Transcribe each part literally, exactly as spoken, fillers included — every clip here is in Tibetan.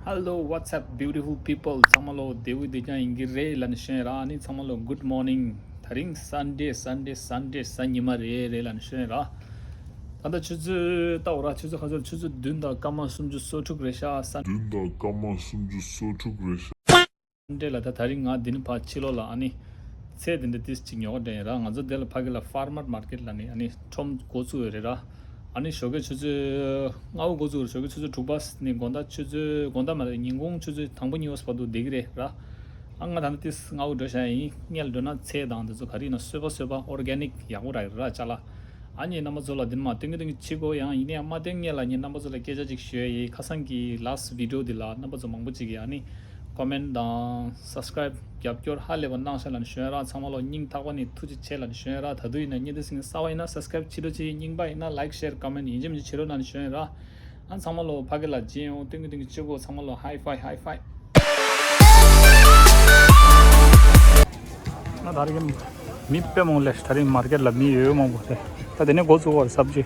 Hello, what's up, beautiful people? ཚང་མ་ལོ་བདེ་པོ་བདེ་རྐྱང་ཡིན་གྱི་རེད་ལབ་ནས་ཞུ་ཡིན་ར། ཨ་ནི་ཚང་མ་ལོ་good morning. དེ་རིང་Sunday, Sunday, Sunday གཟའ་ཉི་མ་རེད་རེད་ལབ་ནས་ཞུ་ཡིན་ར། ད་ལྟ་ཆུ་ཚོད་ལྟ་འོ་ར། ཆུ་ཚོད་ག་ཚོད། ཆུ་ཚོད་བདུན་དང་སྐར་མ་སུམ་ཅུ་སོ་དྲུག་རེད་ཤག་བདུན་དང་སྐར་མ་སུམ་ཅུ་སོ་དྲུག་རེད་ཤག་འདྲེ་ལ། ད་དེ་རིང་ང་འདི་ནས་ཕར་ཕྱི་ལོགས་ལ་ཨ་ནི་ཚལ་དེ་འདྲ་ཏིས་ཅིག་ཉོ་ག་འགྲོ་ཡིན་ར། ང་ཚོ་འདི་ལ་ཕ་གི་ལ་Farmer Market ལབ་ནས་ཨ་ནི་ཁྲོམ་འགོ་བཙུགས་ཡོད་རེད་ར། ཨ་ནི་ཞོགས་ཀས་ཆུ་ཚོད་ལྔ་པ་འགོ་བཙུགས་རེད། ཞོགས་ཀས་ཆུ་ཚོད་དྲུག་པ་ནས་དགོང་དག་ཆུ་ཚོད་དགོང་དག་མ་རེད། ཉིན་གུང་ཆུ་ཚོད་དང་པོ་གཉིས་པ་བར་དུ་བསྡད་ཀྱི་རེད་ར། ཨ་ང་ད་ནི་ཏིས་སྔ་པོ་འགྲོ་བཞག་ཡིན། སྔོན་ལ་འགྲོ་ན་ཚལ་དང་དེ་ཚོ་ག་རེ་ཡིན་ན་སོས་པ་སོས་པ་organic ཡག་པོ་རག་གི་རེད་ར། ཅ་ལག་ཨ་ནི་རྣམ་པ་ཚོ་ལ་འདི་ནས་མར་སྟོན་གི་སྟོན་གི་བྱེད་དགོས། ཡང་ཡིན་ནའི་མ་སྟོན་སྔོན་ལ་ངས་རྣམ་པ་ཚོ་ལ་སྐད་ཆ་ཅིག་ཞུ་ཡ་ཡིན། ཁ་སང་གི་last video འདི་ལ་རྣམ་པ་ཚོ་མང་པོ་ཅིག་གིས་ཨ་ནི་comment དང་subscribe རྒྱབ་སྐྱོར་ཧ་ལས་པ་གནང་ཤག་ལབ་ནས་ཞུ་ཡ་ར། ཚང་མ་ལོ་སྙིང་ཐག་པ་ནས་ཐུགས་རྗེ་ཆེ་ལབ་ནས་ཞུ་ཡ་ར། ད་དུང་ཡིན་ན་ཉེ་དུ་སིང་གསར་པ་ཡིན་ན་subscribe བྱེད་རོགས་བྱེད། རྙིང་པ་ཡིན་ན་like, share, comment ཡིན་གཅིག་མིན་གཅིག་བྱེད་རོགས་གནང་ནས་ཞུ་ཡ་ར། ཨ་ཚང་མ་ལོ་ཕ་གི་ལ་རྗེས་ཡོང་། སྟོན་གི་སྟོན་གི་བྱེད་དགོས། ཚང་མ་ལོ་high five, high five. ང་ད་རེས་མི་དཔེ་མང་ལས། ད་རེས་མར་ཀེཊ་ལ་མི་ཡོད་མང་པོ་རེད། ད་དེ་ནས་འགོ་བཙུགས་པ་རེད། སབ་ཇི་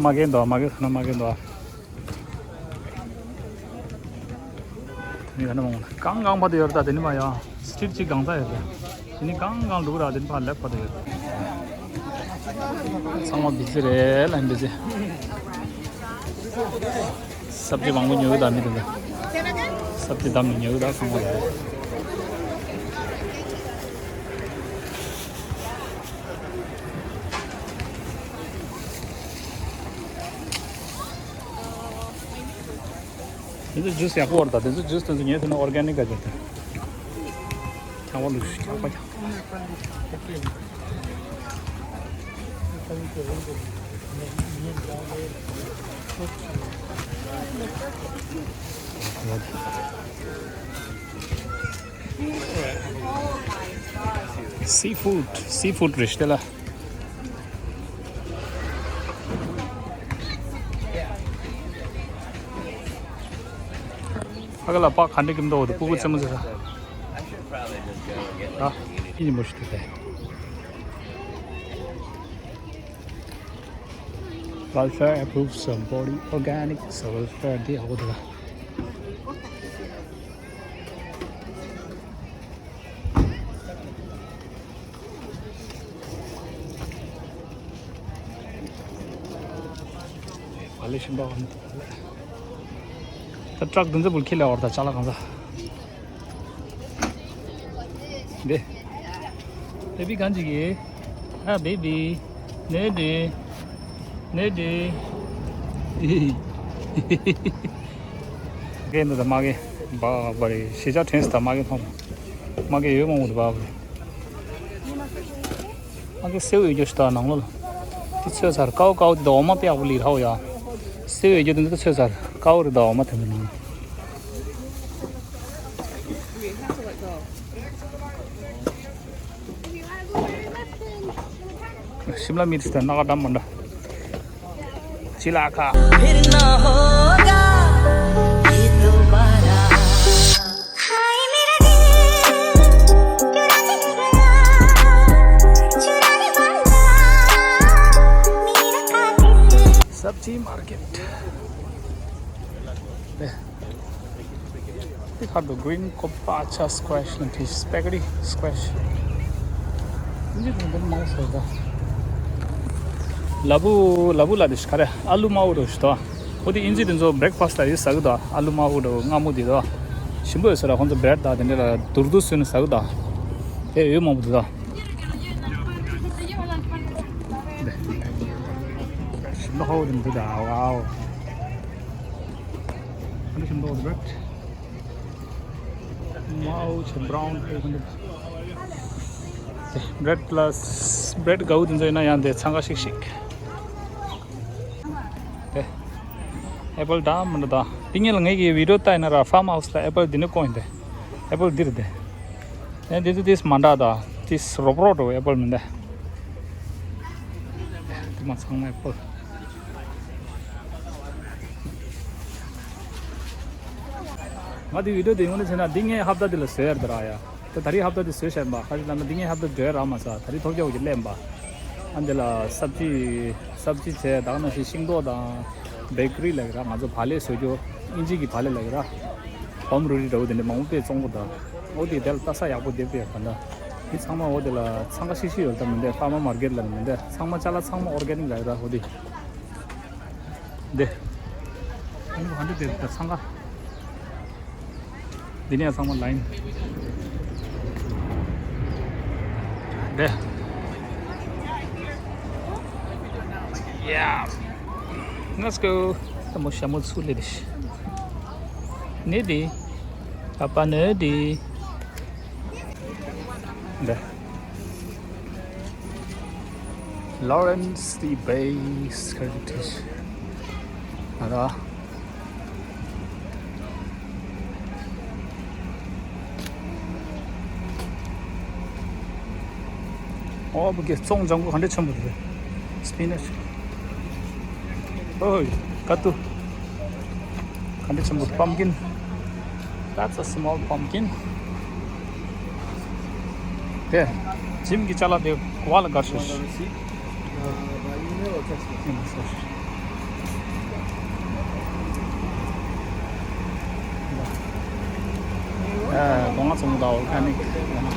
མ་གན་འདུག་མ་གན་ཁ་ན་མ་གན་འདུག་དེ་ནས་ཁ་ན་མང་པོ་གང་གང་བར་དུ་ཡོད་རེད། ད་དེ་ནས་མ་ཡང་སི་ཊི་རིཊ་གཅིག་གང་ས་ཡོད་རེད། དེ་ནས་གང་གང་འདུག་ར། དེ་ནས་ཕར་ལེབ་བར་དུ་ཡོད་རེད། ཚང་མ་བི་ཛི་རེད་ལ། བི་ཛི། སབ་ཇི་མང་པོ་ཉོ་གི་འདུག་མི་དེ་འདྲ། སབ་ཇི་བདམས་ནས་ཉོ་གི་འདུག་ཚང་མ་ལ། དེ་ཚོ་ཇུས་ཡག་པོ་རེད། ད་དེ་ཚོ་ཇུས་དེ་ཚོ་ཉོས་ཐུབ་ན་organic ག་ཅིག་དང་། ཁྱག་པ་ལུག་ཁྱག་པ་ཁྱག Seafood, seafood རེད་ཤག་ལ། ཕ་གི་ལ་པགས་ག་འདྲ་གི་འདུག་དེ་སྤུ་གུ་རྩེད་མོ་རྩེ་ས། ཨ། ཡིན་མོ་ཞིག་འདུག་དེ། Welfare approves of body organic, so welfare འདི་ཧ་གོ་འདུག་ག་ཕ་ལེ་ཤིན་པ་འོང་། ད་ཊྲག་འདི་ཚོ་བུལ་ཁྱི་ལ་བར་ད་ཅ་ལག་གང་ཟ། འདི། བེ་བི་གང་ཅིག་གི། ཨ་བེ་བི། ནེ་ཌི། ནེ་ཌི། གན་འདི་ད་མ་གི། བ་བ་རེ་ཤི་ཅག་ཕྲན་སི་ད་མ་གི་ཐོང་། མ་གི་ཡོད་མང་པོ་འདུག་བ་བ་རེ། ཨ་ཀའི་སེའུ་ཡོད་རྒྱུ་ཞིག་ད་ནང་ལོགས་ལ། དེ་ཚོས་ཚར། ཀའོ་ཀའོ་དེ་འོ་མ་དཔེ་ཡག་པོ་ལི་ར་ཧོ་ཡ། སེའུ་ཡོད་རྒྱུ་དེ་ཚོས་ཚར། ཀའོ་རེད་ད་འོ་མ་དེ་མི་ནང་། ཤིམ་ལ་མིར་ཅི་དང་སྣ་ཁ་འདྲ་མི་འདྲ། ཅི་ལ་ཁ། Sabji market. They have the green kopacha squash and fish, spaghetti squash. ལ་བུ་ལ་བུ་ལ་དེ་ཤ་རེ་ཨ་ལུ་མ་འུ་རུ་ཤ་དོ། ཁོ་དེ་ཨིན་ཇི་དེ་ཚོ་breakfast ལ་ཡོད་ཟ་གི་དོ། ཨ་ལུ་མ་འུ་རུ་མངར་མོ་དེ་དོ། ཞིམ་པོ་ཡོད་ས་ར། ཁོང་ཚོ་bread དང་དེ་འདྲ་ལ་དུར་དུར་བཟོས་ནས་ཟ་གི་དོ། དེ་ཡོད་མང་པོ་དེ་དོ། ཞིམ་པོ་ཧོ་དེ་འདུག་དོ། ཝའོ། ཨ་ནི་ཞིམ་པོ་bread། མའོ་ཆེ་brown paper འདི། bread plus bread གའུ་དེ་ཚོ་ཡིན་ན་ཡང་དེ་འཚང་ཁ་ཤིག་ཤིག་དེ། apple འདྲ་མི་འདྲ་དང་། དེ་ཉིན་ལ་ངེད་ཀྱི་video ལྟ་ཡིན་ན་ར་farm house ལ་apple འདི་ནས་བསྐོན་ཡིན་དེ། apple འདི་རེད་དེ། ཨེ་འདི་ཚོ་ཏིས་མ་འདྲ་དང་ཏིས་རོབ་རོབ་འགྲོ་apple མི་འདྲ། དེ་མ་ཚང་མ་apple། ང་དེ་video དེ་ཡོང་ནས་བྱས་ན་འདི་ངས་ཧབ་ཏ་དེ་ལ་བཟོས་ཡར་དུ་ར་ཡ། ད་ད་རེས་ཧབ་ཏ་དེ་བཟོས་བཞག་པ་ཁ་ཅིག་ལབ་ན་འདི་ངས་ཧབ་ཏ་བཟོས་རག་མ་ས། ད་རེས་ཐོབ་རྒྱག་གི་ལེན་པ། ཨ་འདི་ལ་སབ་ཅི་སབ་ཅི་བྱས་ད་ནང་བཞིན་ཤིང་ཏོག་དང་bakery ལ་ར་ང་ཚོ་བག་ལེབ་བཟོ་རྒྱུ། ཨིན་ཇི་གི་བག་ལེབ་ལབ་ཀྱི་ར། ཧོམ་རུ་རི་འདྲ་བོ་དེ་འདྲ་མང་པོ་དཔེ་བཙོང་གི་འདུག་འོ་དེ་དེ་ལ་ལྟ་ས་ཡག་པོ་དེ་དཔེ་ག་འདྲ། འདི་ཚང་མ་འོ་དེ་ལ་འཚང་ཁ་ཤིག་ཤིག་ཡོད་ད་མི་འདུག་ཕར་མ་མར་ཀེཊ་ལ་མི་འདུག་ཚང་མ་ཅ་ལག་ཚང་མ་ཨོར་གེ་ནིག་ལབ་ཀྱི་ར་འོ་དེ། འདི། ཨིན་ཇི་ག་འདྲ་དེ་ད་འཚང་ཁ། འདི་ནས་ཚང་མ་ལ་ཡིན། འདི། Yeah. Let's go. ད་མོ་ཞྭ་མོ་ཚུར་ལེ་རེ་ཤི། ནི་དི། པ་པ་ནི་དི། འདི། Lawrence the Bay Security. ང་ད། ཨོ་བུ་གེ་བཙོང་ལྗང་གུ་ག་འདྲ་ཆེན་པོ་རེད། སྤི་ནཆ། ཨོ་ཀ་ཏུ། ག་འདྲ་ཆེན་པོ། Pumpkin. That's a small pumpkin. དེ་ཇིམ་གྱི་ཅ་ལག་དེ་བ་ལ་དགར་ཤོག་ཨ། སྒོ་ང་ཚོ་མོ་ད་ཨོར་ག་ནིག་ཡང་ན།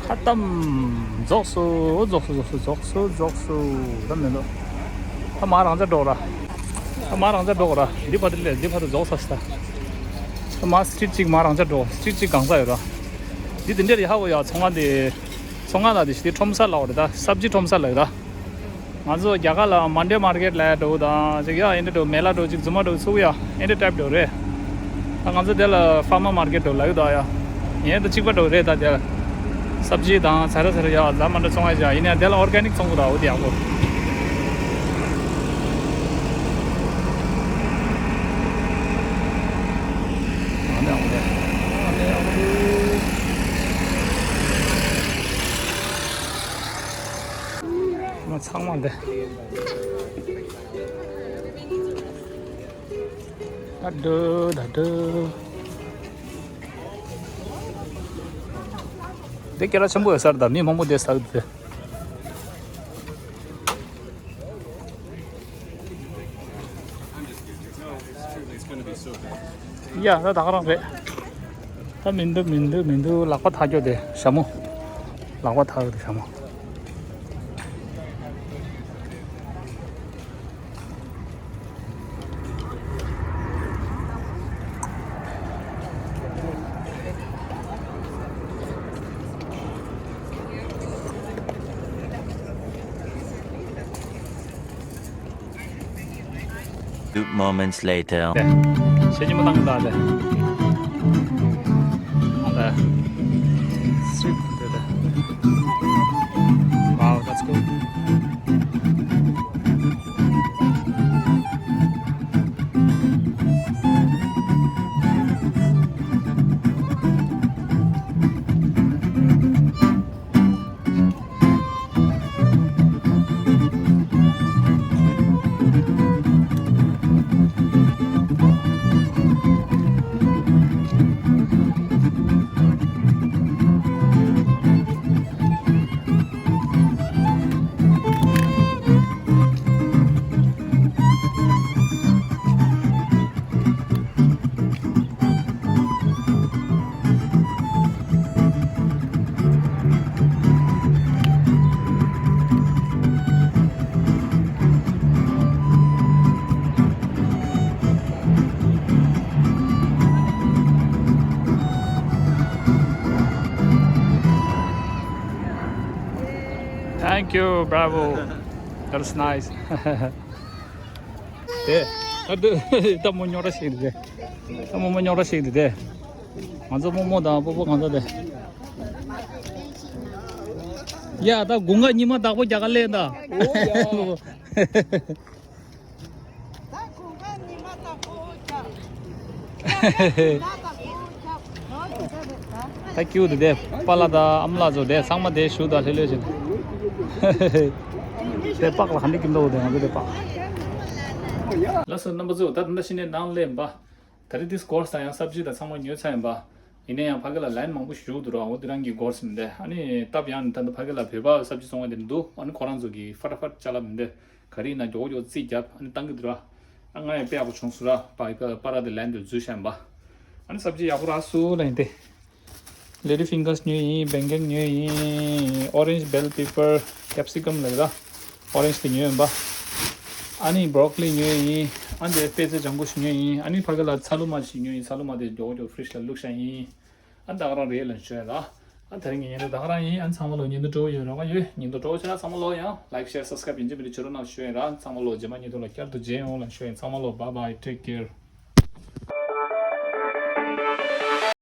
ཁ་ཏམ། རྫོགས་སོ། རྫོགས་སོ། རྫོགས་སོ། རྫོགས་སོ། རྫོགས་སོ། ད་མི་འདུག་ད་མ་རང་ཅག་འགྲོ་ར། ད་མ་རང་ཅག་འགྲོ་ར། འདི་བར་དུ་ལས་འདི་བར་དུ་རྫོགས་ས་ཤི་ད། ད་མ་སི་ཊི་རིཊ་གཅིག་མ་རང་ཅག་འགྲོ། སི་ཊི་རིཊ་གཅིག་གང་ས་ཡོད་ར། འདི་འདི་འདྲ་རེད་ཧ་གོ་ཡ། ཚོང་ཁང་འདི། ཚོང་ཁང་ལ་འདི་ཞི་འདི་ཁྲོམ་ས་ལ་འོ་རེད་ད། སབ་ཇི་ཁྲོམ་ས་ལ་ཡོད་ར། ང་ཚོ་རྒྱ་གར་ལ་མན་ཌེ་མར་ཀེཊ་ལབ་འགྲོ་དང་ཅིག་ཡ་ཨེ་འདྲ་འགྲོ། མེ་ལ་འགྲོ་ཅིག་རྫུན་མ་འགྲོ་ཚུགས་ཡ་ཨེ་འདྲ་ཊའིབ་འགྲོ་རེད། ད་ང་ཚོ་དེ་ལ་ཕར་མ་མར་ཀེཊ་འགྲོ་ལབ་ཡོད་ད་ཡ། ཡན་དུ་གཅིག་པ་འགྲོ་རེད་ད་དེ་ལ། སབ་ཇི་དང་ཚ་ར་ཚ་ར་ཡ་ཛ་མ་འདྲ་བཙོང་ཡ་ཅིག་ཡིན་ཡ་དེ་ལ་ཨོར་གེ་ནིག་བཙོང་དགོས་ད་འོ་དེ་ཡག་པོ། ང་ཚང་མ་འདི། ད་དུ་ད་དུ། འདི་སྐད་གྲགས་ཆེན་པོ་ཡོད་ས་རེད་ད། མི་མང་པོ་བསྡད་ས་རེད་དེ། ཡ་ད་ད་ག་རང་རེད། ད་མི་འདུག་མི་འདུག་མི་འདུག་ལག་པ་ཐག་རྒྱོ་དེ་ཞྭ་མོ། ལག་པ་ཐག་རྒྱོ་དེ་ཞྭ་མོ། Two moments later. ཞེ་ཉི་མ་བཏང་གི་འདུག་ཨ་ལེ། ཨ་ལེ། སི་ཊི་རིཊ་དེ་རེད། Wow, that's good. Thank you, bravo. That's nice. དེ། ཨ་དེ། ད་མོ་རྙོག་དྲ་ཞིག་རེད་དེ། ད་མོ་མོ་རྙོག་དྲ་ཞིག་རེད་དེ། ང་ཚོ་རྨོ་མོ་དང་སྤོ་བོ་གང་ཚ་དེ། ཡ་ད་དགུན་ཁ་ཉི་མ་བདག་པོ་རྒྱ་གར་སླེབས་ད། ད་དགུན་ཁ་ཉི་མ་བདག་པོ་རྒྱ། ད་དགུན་ཁ་བདག་པོ་རྒྱ། ད་ཀྱུ་དེ་དེ་པཱ་ལགས་དང་ཨ་མ་ལགས་ཚོ་དེ་ཚང་མ་དེ་བཞུགས་དང་ལྷོད་ལྷོད་བྱས། དེ་པཱ་ལགས་ག་འདྲ་ཀྱི་འདུག་དེ་ང་ཚོ་དེ་པཱ། ལགས་སོ་རྣམ་པ་ཚོ། ད་ད་ལྟ་ཕྱི་ནས་ནང་སླེབས་པ། ད་རེས་དེ་སྒོར་ས་དང་ཡང་སབ་ཇི་དང་ཚང་མ་ཉོས་ཚར་ཡིན་པ། ཡིན་ན་ཡང་ཕ་གི་ལ་ལན་མང་པོ་ཞིག་འདུག་ར། འོ་དེ་རང་གི་སྒོར་ཟིན་དེ། ཨ་ནི་སྟབས་ཡག་ནི་ད་ལྟ་ཕ་གི་ལ་བོད་པ་སབ་ཇི་བཙོང་བ་དེ་འདུག་ཨ་ནི་ཁོ་རང་ཚོ་གི་ཕ་ཏ་ཕ་ཏ་ཅ་ལག་མིན་དེ། ག་རེ་ཡིན་ན་མགྱོགས་མགྱོགས་རྩིས་བརྒྱབ། ཨ་ནི་བཏང་གི་འདུག་ར། ཨ་ང་ཡང་དཔེ་ཡག་པོ་བྱུང་སོང་ར། པ་པ་ར་དེ་ལན་དེ་འཛུལ་བཞག་ཡིན་པ། ཨ་ནི་སབ་ཇི་ཡག་པོ་རག་སོང་ལ་ཡིན་ཏེ། Lady fingers ཉོས་ཡིན། བེང་གན་ཉོས་ཡིན། Orange bell pepper, capsicum ལབ་ཡོད་ད། Orange དེ་ཉོས་ཡིན་པ། ཨ་ནི་broccoli ཉོས་ཡིན། ཨ་འདི་པེ་ཙེ་ལྗང་ཁུ་ཞིག་ཉོས་ཡིན། ཨ་ནི་ཕ་གི་ལ་ཚ་ལུ་མ་ཞིག་ཉོས་ཡིན། ཚ་ལུ་མ་དེ་མགྱོགས་མགྱོགས་fridge ལ་བླུགས་བཞག་ཡིན། ཨ་ད་ག་རང་རེད་ལབ་ཞུ་ཡ་ལ། ཨ་དེ་རིང་གི་བརྙན་ཐུང་ད་ག་རང་ཡིན། ཨ་ཚང་མ་ལོ་བརྙན་ཐུང་སྤྲོ་པོ་ཡོད་རོགས་ཡོད། བརྙན་ཐུང་སྤྲོ་པོ་ཆགས་ན་ཚང་མ་ལོ་ཡང་like, share, subscribe ཡིན་གཅིག་མིན་གཅིག་བྱེད་རོགས་གནང་ཞུ་ཡིན་ར། ཚང་མ་ལོ་རྗེས་མ་བརྙན་ཐུང་ལ་བསྐྱར་དུ་མཇལ་ཡོང་ལབ་ཞུ་ཡིན། ཚང་མ་ལོ་bye bye, take care.